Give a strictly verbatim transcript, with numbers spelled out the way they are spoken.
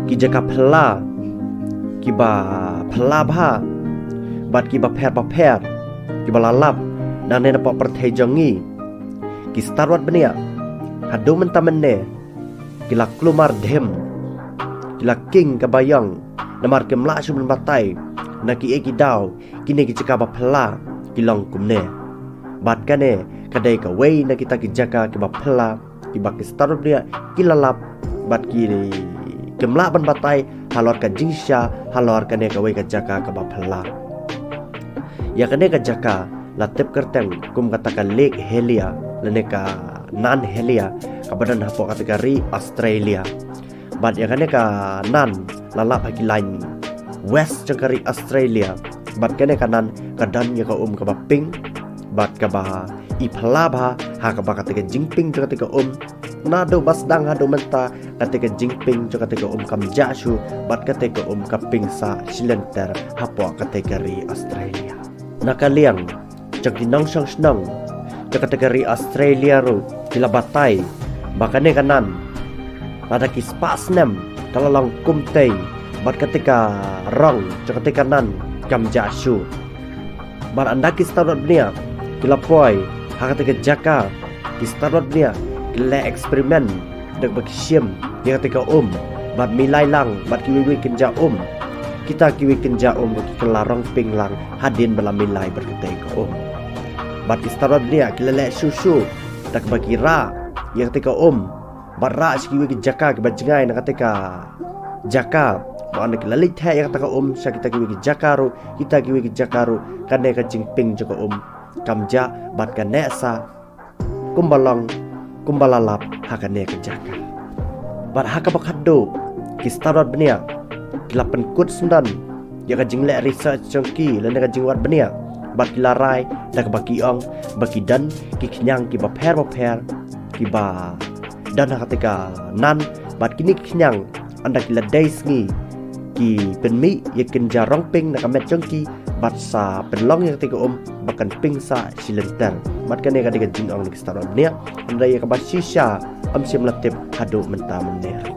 ki jaka phylla kiba phylla bha bad kiba pher bapher kiba la lap nangne na pdeng pyrthei jong ngi. Ki stad wad bniah haduh mynta mynne ki la klumar dhim, ki la king kaba ïong, namar kim lah shuh ban batai na kiei ki daw kine ki jaka ba phylla ki long kumne. Bad kane ka dei kawei na kita ki jaka kiba phylla kiba ki stad wad bniah ki la lap bad ki kim lah ban batai halor ka jingshisha halor kane kawei ka jaka kaba phylla. Ïa kane ka jaka la tip kyrteng kum kata ka Lake Helia lane ka Nan Helia kaba don hapoh kata ka ri Australia. Bad ïa kane ka nan la lap ha ki lain west jong ka ri Australia. Bad kane ka nan ka don ïa ka um kaba pink bad kaba i phylla bha ha kaba kata ka jingpink jong kata ka um. Naduh ba sdang haduh mynta kata ka jingpink jong kata ka um kam jah shuh bad kata ka um ka pink sah shilynter hapoh kata ka ri Australia. Na ka liang jong ki nongshong shnong jong kata ka ri Australia ruh ki la batai ba kane ka nan lada ki spah snem ka la long kumtei bad kata ka rong jong kata ka nan kam jah shuh. Bad ynda ki stad wad bniah ki la poi ha kata ka jaka, ki stad wad bniah ki la leh experiment da kaba ki shim ïa kata ka um bad milai lang bad kiwei kiwei ki kynja um. Kita kiwei ki kynja um ki kylla rong pink lang hadien ba la milai bad kata ka um. Bad ki stad wad bniah ki la leh shuh shuh da kaba ki rah ïa kata ka um bad rah sha kiwei ki jaka kiba jngai na kata ka jaka. Bad ynda ki la leit theh ïa kata ka um sha kita kiwei ki jaka ruh, kita kiwei ki jaka ruh kane ka jingpink jong ka um kam jah bad ka neh sah kumba long kumba la lap ha kane ka jaka. Bad ha kaba khatduh ki stad wad bniah ki la pynkut syndon ïa ka jingleh research jong ki lane ka jingwad bniah bad ki la rai da kaba ki ong ba ki don ki khñiang kiba pher bapher kiba don ha kata ka nan bad kine ki khñiang ynda ki la dei sngi ki pynmih ïa ki kynja rong pink na ka met jong ki bad sa pynlong ïa kata ka um ba kan pink sah shilynter. Bad kane ka dei ka jingong na ki stad wad bniah, hynrei ïa kaba shisha ym shym la tip haduh mynta mynne.